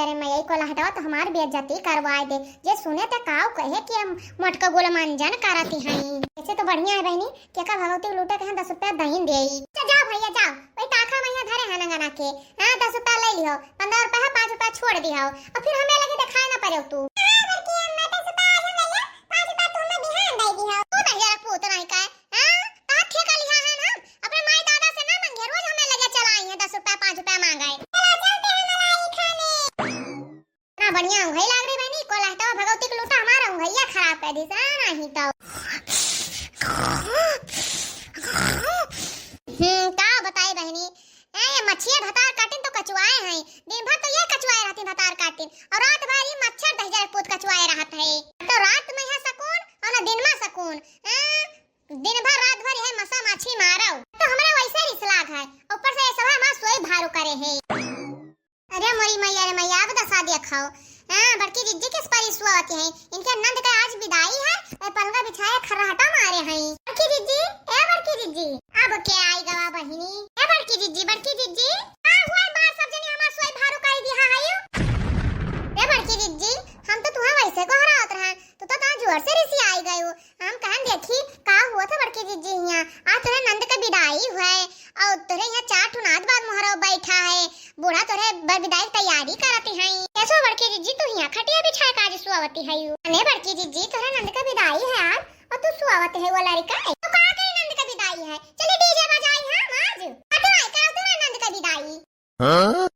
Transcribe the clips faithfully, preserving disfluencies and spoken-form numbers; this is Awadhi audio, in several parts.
अरे मयई, कोलहटवा तो हमार बेइज्जती करवाए दे। जे सुने ते काव कहे कि हम मोटका गुलाम अंजन करती हई। ऐसे तो बढ़िया है बहिनी, केका भगवती के लूटे के हैं दस रुपया दहिन देई। अच्छा जाओ भैया जाओ, वही ताखा मैया धरे हैं नंगना के। हाँ, दस रुपया ले लिहो, पन्द्रह रुपया है, पाँच रुपया छोड़ दिहो, और फिर हमें लगे दिखाए ना पड़े तू। हाँ, बड़की अम्मा, दस रुपया आज हम ले लिया, पाँच रुपया तू हमें बिहान दे दिहो। तू दहिजरा पूत नहीं का, हाँ? तहार ठेका लिहा है ना, अपने माई दादा से ना मंगे, रोज हमें लगे चला आई है, दस रुपया, पाँच रुपया मांगे। चलो, चलते हैं मलाई खाने। ना बढ़िया उंघई लाग रही बहिनी, कोलहटवा भगवती के लूटा हमारा उंघैया खराब कर दी सा, नहीं तो। हम्म, का बताई बहिनी, ए, ये मच्छिया भतार काटिन तो कचुआए हैं, दिन भर तो ये कचुआए रहती भतार काटिन, और रात भर ये मच्छर दहिजरा पूत कचुआए रहत है। तो रात में है सकून और ना दिन में सकून। हाँ? दिन भर रात भर यह मसा माछी मारव, तो हमरा वैसे रिस लाग है, ऊपर से ये सब हमार सोई भारू करे है। अरे मोरी मैया रे मैया, अब दसा देखो। हाँ, बड़की जिज्जी किस परी सुआवती है, इनके नंद का आज विदाई है, ए पलंगा बिछाए खर्राटा मारे हैं। बड़की जिज्जी, ए बड़की जिज्जी, अब के आई गवा बहिनी, ए बड़की जिज्जी, बड़की जिज्जी, का हुआ बार सब जनी हमार सोई भारू कर दिया है यू? ए बड़की जिज्जी, हम तो तुम्हें वैसे गोहरावत रहे, तू तो ता जोर से रिसी आई गयो। हम कहन देखी का हुआ था बड़की जिज्जी हियाँ। आज तोरे नंद के विदाई हुए और तोरे यहाँ चार ठो नाथ बात मोहरा बैठा है। बूढ़ा तोरे बर विदाई की तैयारी करती हैं। कैसो बड़की जिज्जी तू हियाँ खटिया बिछाए काज सुआवती है यू? अने बड़की जिज्जी तोरे नंद के विदाई है आज और तू सुआवत है वो लड़का है। तो का के नंद के विदाई है? चली डीजे बजाई हम आज। हटवाई करो तोरे नंद के विदाई। हाँ?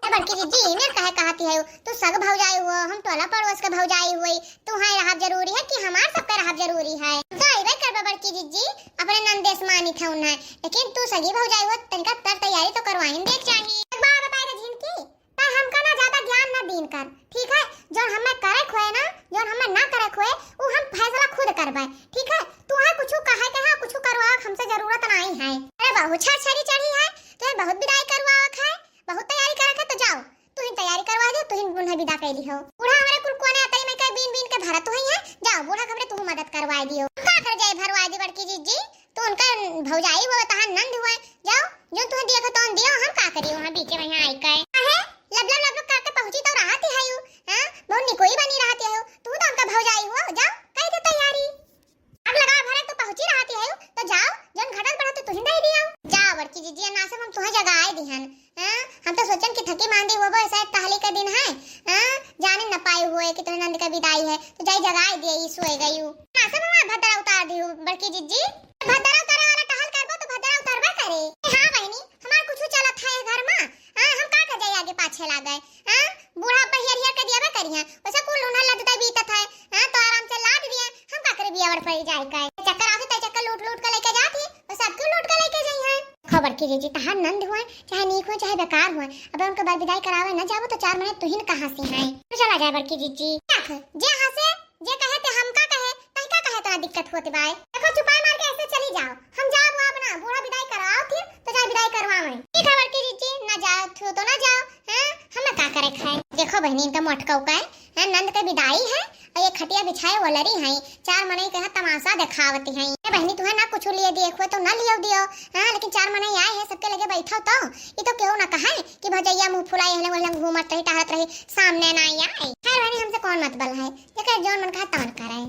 ए बड़की जिज्जी, इमे काहे कहती है? तू सग भौजाई हुआ, हम टोला पड़ोस के भौजाई हुई। तू है रहब जरूरी है कि हमार सबके रहब जरूरी है? तो अइबे करबा बड़की जिज्जी, अपने नंदेस मानित है उन्हें, लेकिन तू सगी भौजाई हुआ, तनिका तर तैयारी तो करवाइन देख चाही। एक बार बताए रे झिनकी, तै हमका ना ज्यादा ज्ञान ना दीन कर, ठीक है? जौन हमें करे खोए ना, जौन हमें ना करे खोए, उ हम फैसला खुद करबे, ठीक है? तू है कुछ कहे के है, कुछ करवाए के हमसे जरूरत नहीं है। अरे बहू छर छरी चढ़ी है, तो बहुत विदाई करवाए के है। बहुत तैयारी करे के तो जाओ, तुहिन तैयारी करवा दे, तुहिन उन्हें विदा कैली हो। बूढ़ा हमारे कुल कोने अतई में के बीन बीन के भरत हुई है, जाओ बूढ़ा के हमरे तुहू मदद करवाए दियो। का कर जाए भरवाए दी बड़की जिज्जी, तू उनका भौजाई हुआ, तहार नंद हुआ, जाओ जो तुहें दिया तो दियो, हम का करी वहाँ बीचे वहाँ आई के। काहे लब लब लब लब करके पहुँची तो रहती है यू, हाँ, बहुत निकोई बनी रहती है यू, तू तो उनका भौजाई हुआ, जाओ कह दे तैयारी। आग लगा भरे तो पहुँची रहती है, तो जाओ, जौन घटत बढ़त तो तुहिन दे दियो। जाओ बड़की जिज्जी, ना से हम तुहें जगाए दिहन। हाँ, हम तो सोचन कि थकी मांदी होबो, ऐसा टहली का दिन है। हाँ, जाने न पाए हुए कि तुहें नंद का विदाई है, तो जाई जगाए दिए, ई सोए गई। ना से मम्मा भद्रा उतार दियो बड़की जिज्जी। भद्रा उतारे वाला टहल करबो तो भद्रा उतरबे करे। हाँ बहिनी, हमार कुछ चलत है घर में। हाँ, हम का कर जाई आगे पाछे लागे। हाँ, बूढ़ा पर हियर हियर के दियाबे करिहैं, वैसे कुल उन्हें लद दे बीतत है। हाँ, तो आराम से लाद दिए, हम का करे बियावर पड़ी जाए का। चक्कर आते तय चक्कर लूट लूट के लेके जाती, वो सब क्यों लूट के लेके जाई है। खो बड़की जिज्जी, तहार नंद हुए, चाहे नीक हुए, चाहे बेकार हुए, अब उनके बर विदाई करावे न जाबो तो चार महीने तुहिन कहाँ से हैं? तो चला जाए बड़की जिज्जी। देख, जे हंसे, जे कहे ते हमका कहे, तहिका कहे इतना दिक्कत होत बाय। देखो, चुपाई मार के ऐसे चली जाओ। हम जाब अब ना, बूढ़ा विदाई करवाओ थी, तो जाए विदाई करवावे। ठीक है बड़की जिज्जी, ना जाओ थू तो ना जाओ, हैं? हमें का करे खाए। देखो बहिनी, इनका मोटका उका है, हैं? नंद के विदाई है, और ये खटिया बिछाए वलरी हैं, चार मनई के यहाँ तमाशा देखावती हैं। ये बहिनी, तुहें ना कुछ लिए दिए हुए तो ना लियो दियो, हाँ, लेकिन चार मनई आए हैं, सबके लगे बैठो तो, ये तो केहू ना कहे कि भौजैया मुंह फुलाई हले, वहले घूमत रही, टहलत रही, सामने ना आई। खैर बहिनी, हमसे कौन मतबल है, जेकर जौन मन कहा तवन करे।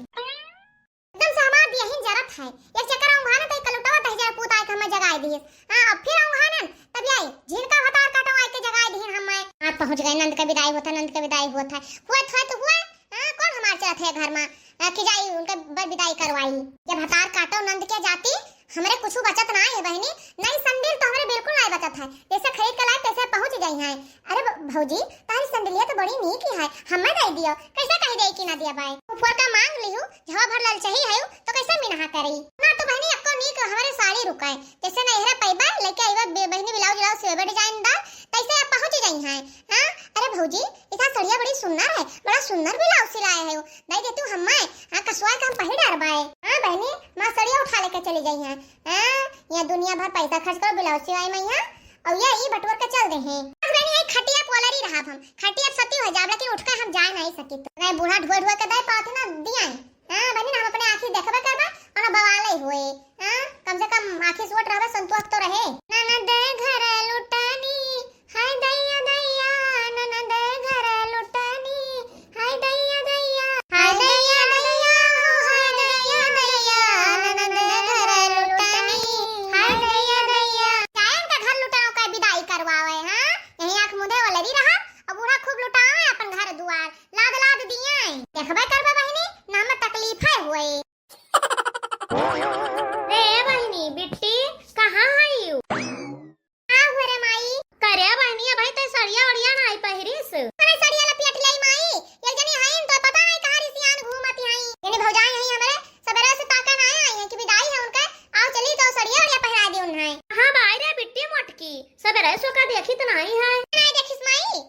एकदम से हमार दियहिन जरत है। एक चक्कर औंघाने तो एक कलुटवा दहिजरा पूत आए के हमें जगाए दिहिस। हाँ, अब फिर औंघानन, तब आई, झिनका भतार काटो आए के जगाए दिहिन हमें। हाँ, पहुँच गए, नंद का विदाई होता, नंद का विदाई होता है। हुए थे तो हुए, हाँ, कौन हमार चलत है घर में, हाँ, कि जाई उनके बर विदाई करवाई। जब भतार काटो नंद के जाती, हमरे कुछ बचत ना है बहिनी, नई संदिल तो हमरे बिल्कुल ना बचत है। जैसे खरीद के लाए, तैसे पहुँच गई हैं। अरे ब-, भौजी, तारी संदलिया तो बड़ी नीक ही है, हमें दे दियो। कैसे कह दे कि ना दिया बाय? ऊपर का मांग लिहू, झवा भर ललचही है, तो कैसे मिनहा करी? ना तो बहिनी, अक्को नीक हमारे साड़ी रुकाए, जैसे नैहरा पैबा, लेके आईबा बे-, बहिनी ब्लाउज व्लाउज सिलेबा डिजाइनदार, तैसे अब पहुँच गई हैं। हाँ? अरे भौजी, इतना सड़िया बड़ी सुंदर है, बड़ा सुंदर ब्लाउज सिलाए है, दे दे तू हमें, हाँ, कसवाए के हम पहिर डरबाए। हाँ बहिनी, माँ सड़िया उठा लेके चली गई हैं। हाँ, ये दुनिया भर पैसा खर्च करो ब्लाउज सिलाई में यहाँ, और ये ई बटोर के चल दे हैं। बस बहनी, यही खटिया पोलरी रहा हम, खटिया सती हो जाब, लेकिन उठ के हम जा नहीं सकी। तो नहीं बूढ़ा ढुआ ढुआ के दे पाते ना दिया। हाँ बहनी, हम अपने आँखी देखबे करबे और ना बवाले हुए। हाँ, कम से कम आँखी सोट रहबे, संतोष तो रहे। ननद घर लुटानी, हाय दैया दैया, ननद रे बहिनी, बिट्टी, कहाँ है यू? का हुआ रे माई? करे बहिनी, अबही तै सड़िया ओड़िया नाई पहिरिस। अरे सड़िया लपेट लेई माई, एक जनी हईन तो पता नहीं कहाँ रिसियान घूमत हईन। यानी भौजाई हईन हमरे, सबेरे से ताके नाई आई हैं कि बिदाई है उनके, आओ चली तो सड़िया ओड़िया पहिरा दी उन्हें। हाँ बाई रे बिट्टी मोटकी, सबेरे सोका देखी तो नाई है। नाई देखिस माई,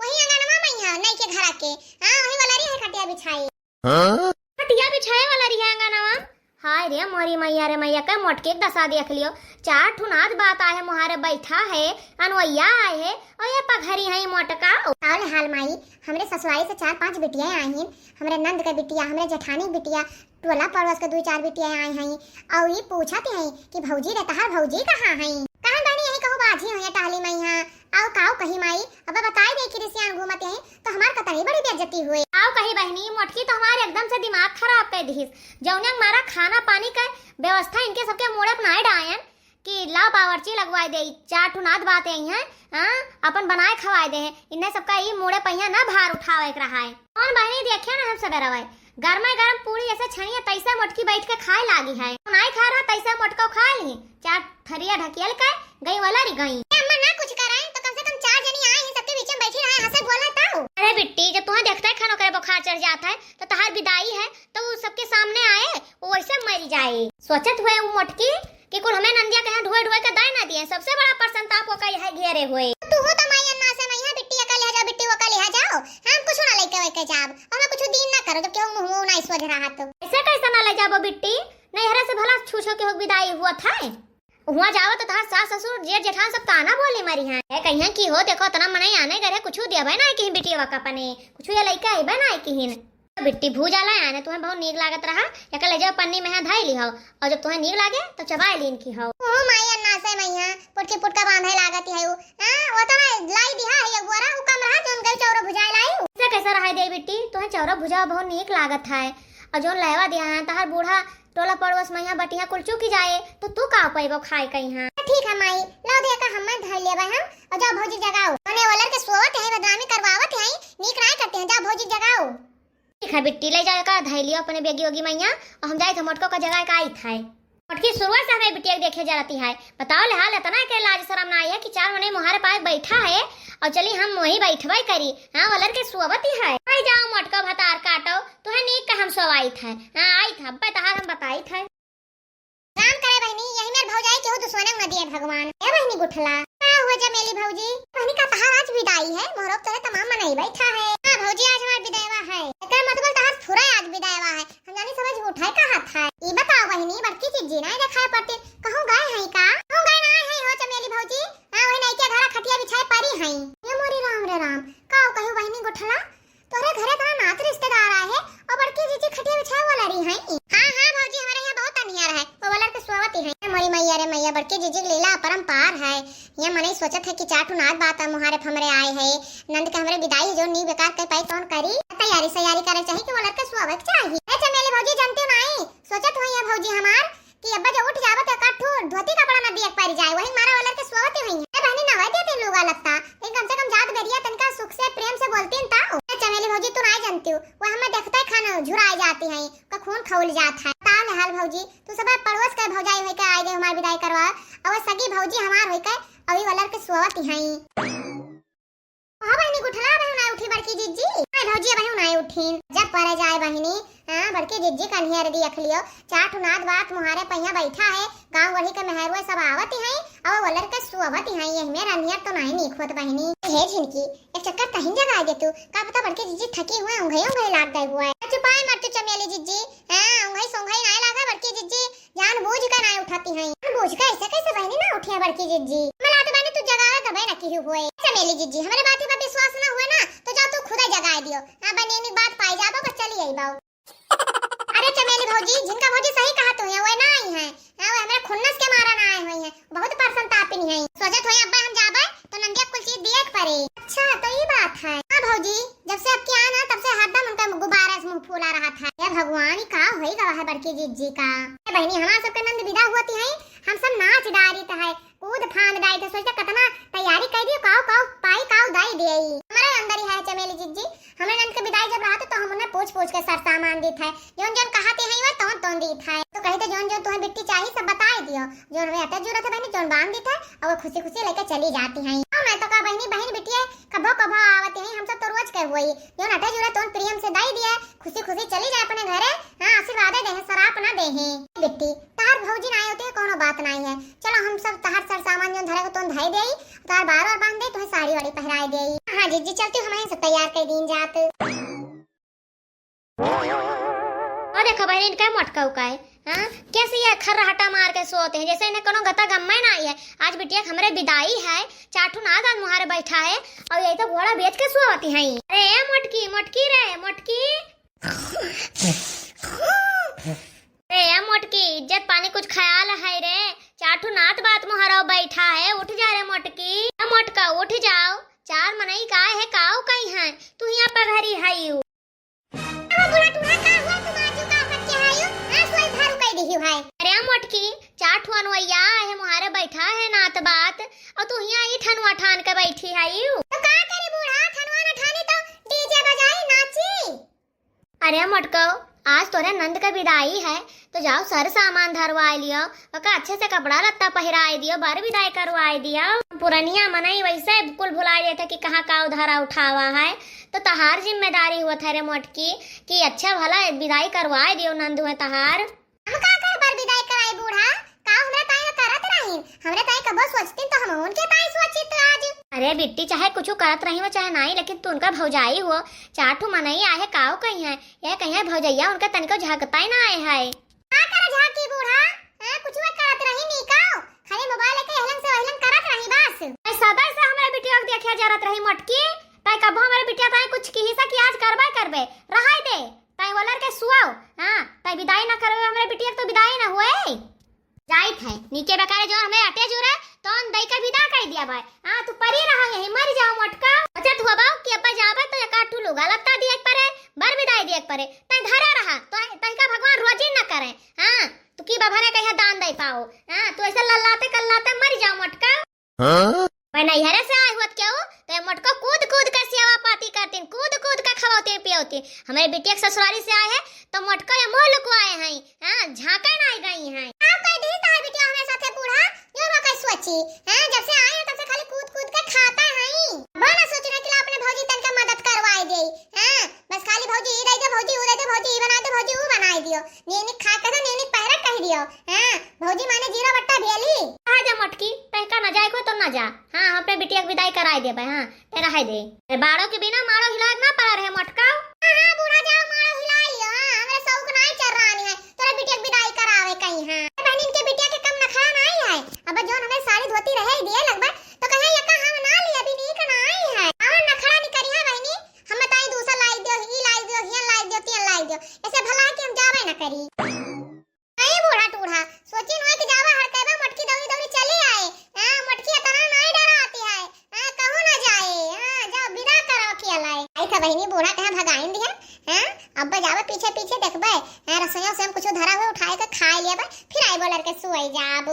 वही अंगनवा में है, नई के घरा के। हाँ, वही वाला रही है खटिया बिछाई। हाँ? खटिया बिछाए वाला रही है अंगनवा। हाय रे मोरी मैया रे मैया, के मोटकी के दशा देख लियो। चार ठो नात बात आए है, मुहारे बैठा है, अनवैया आए है, और ये पघरी है मोटका। का ले हाल माई, हमरे ससुरारी से चार पाँच बिटिया आई हैं, हमरे नंद के बिटिया, हमरे जेठानी के बिटिया, टोला पड़ोस के दुई चार बिटिया आई हैं, और ये पूछत हैं कि भौजी रे, तहार भौजी कहाँ हैं? कहाँ बनी यही कहूँ बाझी हुई टहली मई हाँ, आओ काऊ कही माई, अब बताई दे कि रिसियान घूमत हैं, तो हमार कतनी बड़ी बेइज्जती हुई। आओ कही बहिनी, मोटकी तो हमार एकदम से दिमाग खराब कर दिहिस। जौने मारा खाना पानी के व्यवस्था इनके सबके मुड़े अपनाए डायन कि लाओ बावर्ची लगवाए दे, चार ठो नात बात आई हैं, हाँ, अपन बनाए खवाए दे हैं। इन्हें सबका ई मुड़े पहिया ना भार उठावे के रहा है। कौन बहिनी देखिए ना हम सबेरवा, गरमे गरम पूरी जैसे छनिया तैसे मोटकी बैठ के खाए लागी है। नाई खा रहा तैसे मोटको खा ली। चार थरिया ढकियल के गई वाला री गई। ए अम्मा ना कुछ कराए तो कम से कम चार जनी आए हैं, सबके बीच में बैठी रहे, हंसे बोला ताऊ। अरे बिट्टी, जब तुम्हें देखता है खानो करे बुखार चढ़ जाता है तो तहार बिदाई है तो वो सबके सामने आए, वो वैसे मर जाए। सोचत हुए वो मोटकी कि कुल हमें नंदिया के यहाँ ढोए ढोए के दाय ना दिए, सबसे बड़ा प्रसन्नताप ओका यह घेरे हुए। तू हो तो माई अन्ना से नहीं है, बिट्टी का लिहा जाओ, बिट्टी का लिहा जाओ, हम कुछ ना लेके वेके जाब, और मैं कुछ दिन ना करो जब केहू मुँह मुँह ना सोझ रहा तो। ऐसे कैसे ना ले जाबो बिट्टी, नैहरा से भला छू छू के हो विदाई हुआ था। हुआ जाओ तो तहार सास ससुर जेठ जेठान सब ताना बोली मरी हैं। ए कहिया की हो, देखो इतना मने आने करे, कुछ देबे ना किहिन बिटिया का अपने, कुछ ये लइका अइबे ना किहिन। बिट्टी भूजा ला आने, तुम्हें बहुत नीक लागत रहा, एकर ले जाओ पन्नी में हाथ धई ली हो, और जब तुम्हें नीक लागे तो चबाए लीन की हो। ओ माई अन्ना से मैया, पुटकी पुटका बांधे लागत है उ। हाँ, वो तो मैं लाई दिहा है एक बोरा, उ कम रहा जोन गई चौरो भुजाए लाई। कैसे कैसा रहा दे बिट्टी, तुम्हें चौरो भुजा बहुत नीक लागत है, और जोन लेवा दिया है तहार बूढ़ा टोला पड़ोस में यहाँ बटिया कुल चुकी जाए, तो तू का पैबो खाए कहीं हाँ? ठीक है माई, ला दे का हमें धर लेबे हम, और जाओ भौजी जगाओ। मने वलर के सोवत है, बदनामी करवावत है, नीक नाय करते हैं, जाओ भौजी जगाओ। ठीक है बिट्टी, ले जाओ का धर लियो अपने बेगी ओगी मैया, और हम जाए थे मोटको का जगाए का आई था। मोटकी शुरुआत से हमें बिटिया के देखे जरती है, बताओ ले हाल इतना के लाज शरम ना आई है कि चार मने मुहारे पाए बैठा है, और चली हम वही बैठबे करी। हाँ, वलर के सोवत ही है। आई जाओ मोटको भतार काटो, तुहे नीक का हम सोवाई था। हाँ, आई था, अब्बे तहार हम बताई था। राम करे बहिनी, यही मेर भौजाई केहू दुश्मने न दिए भगवान। ए बहिनी गुठला, का हुआ चमेली भौजी? बहिनी का तहार आज विदाई है, मोहरब तोरे तमाम मनई बैठा है। हाँ भौजी, आज हमार विदाईवा है। एकर मतलब तहार थोड़ा आज विदाईवा है। हम जानी समझ उठाए कहा था। ई बताओ बहिनी, बड़की जिज्जी ना देखाए पड़ते, कहूँ गए हैं का? कहूँ गए ना है हो चमेली भौजी? हाँ, वही नई के घरा खटिया बिछाए परी हैं। ये मोरी राम रे राम, का कहू बहिनी गुठला? तोहरे घरे इतना नात रिश्तेदार आए हैं और बड़की जीजी खटिया बिछाए वाला रही हैं। हाँ, हाँ भौजी, हमारे यहाँ बहुत अनियर है, वो वाला के सोवती हैं। मोरी मैया रे मैया, बड़की जीजी के लीला अपरंपार है। ये मनई सोचत है कि चार ठो नात बात है, मुहारे फमरे आए हैं, नंद के हमरे विदाई जो नी बेकार के पाई कौन करी? तैयारी सैयारी करे चाहिए कि वो लड़के सोवे के चाहिए। ए चमेली भौजी, जानती हो नाई, सोचत हुई है भौजी हमार कि अब्बा जब उठ जाबो तो एकाध ठो धोती कपड़ा ना दिए के पड़ जाए, वही मारा वाला के सोवती हुई है। ए बहनी, नवाई देती लुगा लत्ता, लेकिन कम से कम जात बेरिया तनका सुख से प्रेम से बोलती न ताऊ। ए चमेली भौजी, तू ना जानती हो, वो हमें देखते ही खान झुराई जाती हैं, का खून खौल जात है। ताऊ ले हाल भौजी, तू सब पड़ोस के भौजाई होई के आई गई हमार विदाई करवा, और वो सगी भौजी हमार होई के अभी वाला के सोवती हैं। हाँ बहिनी, गुठला अबहू नाय उठी बड़की जिज्जी। हाय भौजी, अबहू नाय उठीन। जब परे जाए बहिनी, हाँ, बड़की जिज्जी कन्हियर दी अखलियो। चार ठो नात बात मुहारे पहिया बैठा है, गाँव गढ़ी के मेहरुए सब आवत ही हैं, और वलर के सुअवत ही हैं, यही में रनियर तो नाय नीक होत बहिनी। हे झिनकी, एक चक्कर तहिन जगाए दे तू, का पता बड़की जिज्जी थकी हुए, उंघई उंघई लाग गए हुए। चुपाए मत तू चमेली जिज्जी, हाँ, उंघई सोंघई नाय लागा बड़की जिज्जी, जानबूझ के ना उठाती हैं। जानबूझ के ऐसे कैसे बहनी ना उठी है बड़की जिज्जी? मैं लात बहनी तू जगावे तबे ना की हुए। चमेली जिज्जी, हमारे बात पर विश्वास ना हुए ना तो जाओ तू खुदा जगाए दियो। हाँ बहनी, इन्हीं बात पाई जाबो बस चली आई बाऊ। अरे चमेली भौजी, झिनका भौजी सही कहा तू है, वो ना आई है। हाँ, वो हमारे खुन्नस के मारा ना आए हुए हैं, बहुत परसंतापिनी है। सोचत हुए अब्बा हम जाबे तो नंदिया कुल चीज दिए के पड़े। अच्छा, तो ये बात है। हाँ भौजी, जब से आपके आए ना, तब से हरदम उनका गुब्बारा से मुंह फूला रहा था। हे भगवान, ई का होई गवा है बड़की जिज्जी का? ए बहनी, हमार सबके नंद विदा हुआ थी है, हम सब नाच डारी त है, कूद फांद डारी थे, सोचते कितना तैयारी कर दियो, काऊ काऊ पाई काऊ दाई दे। हमारे अंदर ही है चमेली जिज्जी। हमरे नंद के विदाई जब रहत तो हम उन्हें पूछ पूछ के सर सामान दीत है, जौन जौन कहाती है वह तौन तौन दीत है। तो कही तो जौन जौन तुम्हें बिट्टी चाहिए सब बताए दियो, जौन हमें अटे जरूरत है बहनी तौन बांध दीत है और वो खुशी खुशी लेके चली जाती हैं। और मैं तो कहा बहनी, बहन बिटिया कभो कभो आवती हैं, हम सब तो रोज के हुई, जौन अटे जरूरत तौन प्रेम से दई दिए, खुशी खुशी चली जाए अपने घरे। हाँ, आशीर्वाद दे, सराप ना दे। बिट्टी, तहार भौजी ना आई होती है, कोनो बात नहीं है। चलो हम सब तहार सर सामान जौन धरे को तौन धई देई, तहार बार बार बांध दे, तुम्हें साड़ी वाड़ी पहराए देई। हाँ जिज्जी, चलती हूँ, हम सब तैयार कर दीन जात। और देखो बहन, इनका मोटका उका है, हाँ? कैसे ये खर्राटा मार के सोते हैं, जैसे इन्हें कोनो गता गम्मा ही ना आई है। आज बिटिया के हमरे विदाई है, चार ठो नाद आज मुहारे बैठा है, और यही तो घोड़ा बेच के सोवती हैं। अरे ए मोटकी, मोटकी रे, मोटकी। अरे ए मोटकी, इज्जत पानी कुछ ख्याल है रे, चार ठो नात बात मुहारो बैठा है, उठ जा रे मोटकी। ए मोटका, उठ जाओ, चार मनई का है, काऊ कई है, तू यहाँ पघरी है यू। अरे बूढ़ा टूढ़ा, का हुआ, तू बाजू का बच्चे है यू? हाँ, सोई भारू कई दिही है। अरे ए मोटकी, चार ठो अनवैया है, मुहारे बैठा है नात बात, और तू यहाँ ई ठनवा ठान के बैठी है यू। तो का करी बूढ़ा, ठनवा न ठानी तो डीजे बजाई, नाची। अरे मोटको, आज तोरे नंद का विदाई है, तो जाओ सर सामान धरवाए लियो, ओका अच्छे से कपड़ा लत्ता पहिराए दियो, बर विदाई करवाए दियो। पुरनिया मनई वैसे कुल भुलाए देते कि कहाँ का उधारा उठावा है, तो तहार जिम्मेदारी हुआ था रे मोटकी कि अच्छा भला विदाई करवाए दियो नंद हुए तहार। हम का कर बर विदाई कराई बूढ़ा? का हमरा ताई ना करत रहीन? हमरे ताई कबो सोचतीन तो हम उनके ताई सोचित आज। अरे बिट्टी, चाहे कुछ करत रही हो चाहे नहीं, लेकिन तू उनका भौजाई हो, चार ठो मनई आहे, काऊ कही है, यह कही है भौजैया उनका तनिको झांकता ही ना आए है। का कर झांकी बूढ़ा? हाँ, कुछ करत रही नी काऊ, खाली मोबाइल लेके एहलन से ओहलन करत रही बस। ऐ सदा से हमरा बिटिया के देखिया जरत रही मोटकी, ताई कबो हमरे बिटिया ताई कुछ किही सा कि आज करबे करबे, रहाई दे। तै ओलर के सुआओ, हाँ, तै विदाई ना करवे हमरे बिटिया के तो विदाई ना हुए। जाइत है, नीके बेकारे जो हमें अटे जुरे, तौन दई के विदा कर दिया भाई। हाँ, तू परी रहा यही, मर जाओ मोटका। अच्छा तू बाबा कि अब्बा जाबे तो एक आठ ठू लुगा लत्ता दिए के परे, बर विदाई दिए के परे। तै धरा रहा, तो तै का भगवान रोजी न करे। हाँ, तू की बाबा ने कहिया दान दे पाओ। हाँ, तू ऐसे लल्लाते कल्लाते मर जाओ मोटका। हाँ? मैं नैहरे से आए हुआ क्यों? तो ये मोटको कूद कूद के सेवा पाती करतीन, कूद कूद के खवाती पियोती। हमारे बिटिया के ससुरारी से आए हैं, तो मोटको ये मुंह लुकवाए हैं, हाँ, झांके ना आई गई हैं। आप कह दी तार बिटिया हमारे साथे बूढ़ा, जो वो कह सोची, हाँ, जब से आए हैं तब से खाली कूद कूद के खाता है। वो ना सोच रहे कि ला अपने भौजी तन के मदद करवाए दे, हाँ, बस खाली भौजी ई दे दे, भौजी ऊ दे दे, भौजी ई बना दे, भौजी ऊ बना दियो, नीनिक खा के दो, नीनिक पहरा कह दियो, हाँ, भौजी माने जीरो बट्टा भेली। आ जा मोटकी, तै का ना जाए को तो ना जा। हाँ, हम अपने बिटिया के विदाई कराए देबे, हाँ, ते रहे दे। अरे बाड़ो के बिना माड़ो हिलाए ना पड़ा रहे मोटका। हाँ, हाँ, बूढ़ा जाओ माड़ो हिला लियो, हाँ, हमरे शौक नाई चल रहा है, तोरा बिटिया के विदाई करावे कहीं, हाँ। बहनिन के बिटिया के कम नखरा नाई है, अब जो हमें साड़ी धोती रहे दिए लगबे, तो कहे ये का हम ना लिए, अभी नीक नाई है। और नखरा नहीं करी है बहनी, हम बताई दूसरा लाई दियो, ई लाई दियो, हियन लाई दियो, तियन लाई दियो, ऐसे भला है कि हम जावे ना करी। नहीं बूढ़ा टूढ़ा, सोची नुआ कि जावा हड़कैबा मोटकी दौड़ी दौड़ी चली आए। हाँ, मोटकी इतना नहीं डराती है। हाँ, कहूँ ना जाए। हाँ, जाओ विदा करो अखिया लाई। आई था बहिनी बूढ़ा कहाँ भगाइन दिया। हाँ, अब जावा पीछे पीछे देखबे। हाँ, रसोइया से हम कुछ धरा हुआ उठाए के खाए लिया बा, फिर आई बोलर के सुई जाब।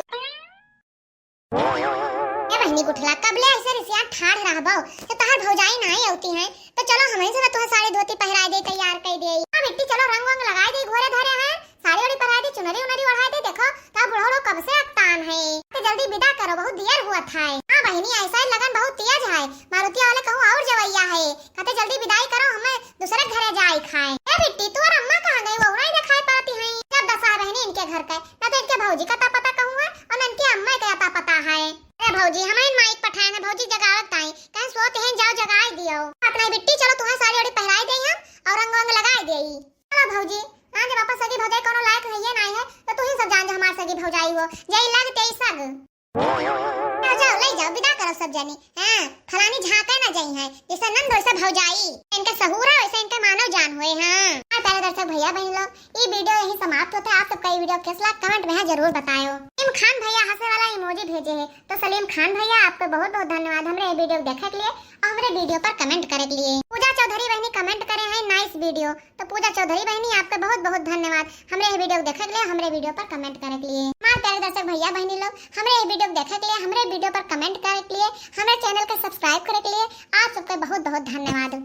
ए बहिनी गुठला, कबले ऐसे रिसिया ठाढ़ रहबो? तो तहार भौजाई नाई औती हैं, तो चलो हमही सब तुहे साड़ी धोती पहिराए दे, तैयार कई दे। हाँ बिट्टी, चलो रंग वंग लगाए दे, घोरे धरे हैं, साड़ी ओड़ी पहिराए दे, चुनरी उनरी ओढ़ाए दे। देखो, ता बुढ़ौड़ो कब से अकतान है, तो जल्दी विदा करो, बहुत देर हुआ था। हाँ बहिनी, ऐसा ही लगन बहुत तेज है, मारुतिया वाले कहूँ और जवैया है, कहते जल्दी विदाई करो, हमें दूसरे घरे जाए खाए। ए बिट्टी, तू और अम्मा कहाँ गई? वो नहीं दिखाई पड़ती हैं। सब दशा है बहनी इनके घर का, ना तो इनके भौजी का ता पता कहूँ है और ना इनके अम्मा का ता पता है। अरे भौजी, हमारे माइक पठाए ना भौजी जगावत ताई, कहें सोते हैं, जाओ जगाए दियो। बात नहीं बिट्टी, चलो तुम्हें साड़ी ओड़ी पहराई दे हम और रंग वंग लगाए दे। चलो भौजी, हाँ जब आपस सगी भौजाई कोनो लायक है ये नहीं है, तो तू ही सब जान जो हमार सगी भौजाई हो, जय लग तेई सग। जाओ, जाओ, ले जाओ, विदा करो सब जनी। हाँ, फलानी झांके ना जाई है, जैसे नंद वैसे भौजाई। इनके सहूर है, वैसे इनके मानव जान हुए। हाँ। हाँ, प्यारे दर्शक भैया बहन लोग, ये वीडियो यहीं समाप्त होता है। आप सबका ये वीडियो कैसा लगा, comment में हाँ जरूर बतायो। इन खान भैया हंसे वाला इमोजी भेजे है। तो सलीम खान भैया, आपके बहुत बहुत धन्यवाद हमरे ये वीडियो देखे के लिए और हमरे वीडियो पर कमेंट करे के लिए। पूजा चौधरी बहनी कमेंट करे हैं, नाइस वीडियो। तो पूजा चौधरी बहनी, आपके बहुत बहुत धन्यवाद हमरे ये वीडियो देखे के लिए, हमरे वीडियो पर कमेंट करे के लिए। हमारे प्यारे दर्शक भैया बहनी लोग, हमरे ये वीडियो देखे के लिए, हमरे वीडियो पर कमेंट करे के लिए, हमरे चैनल के सब्सक्राइब करे के लिए आप सबके बहुत बहुत धन्यवाद।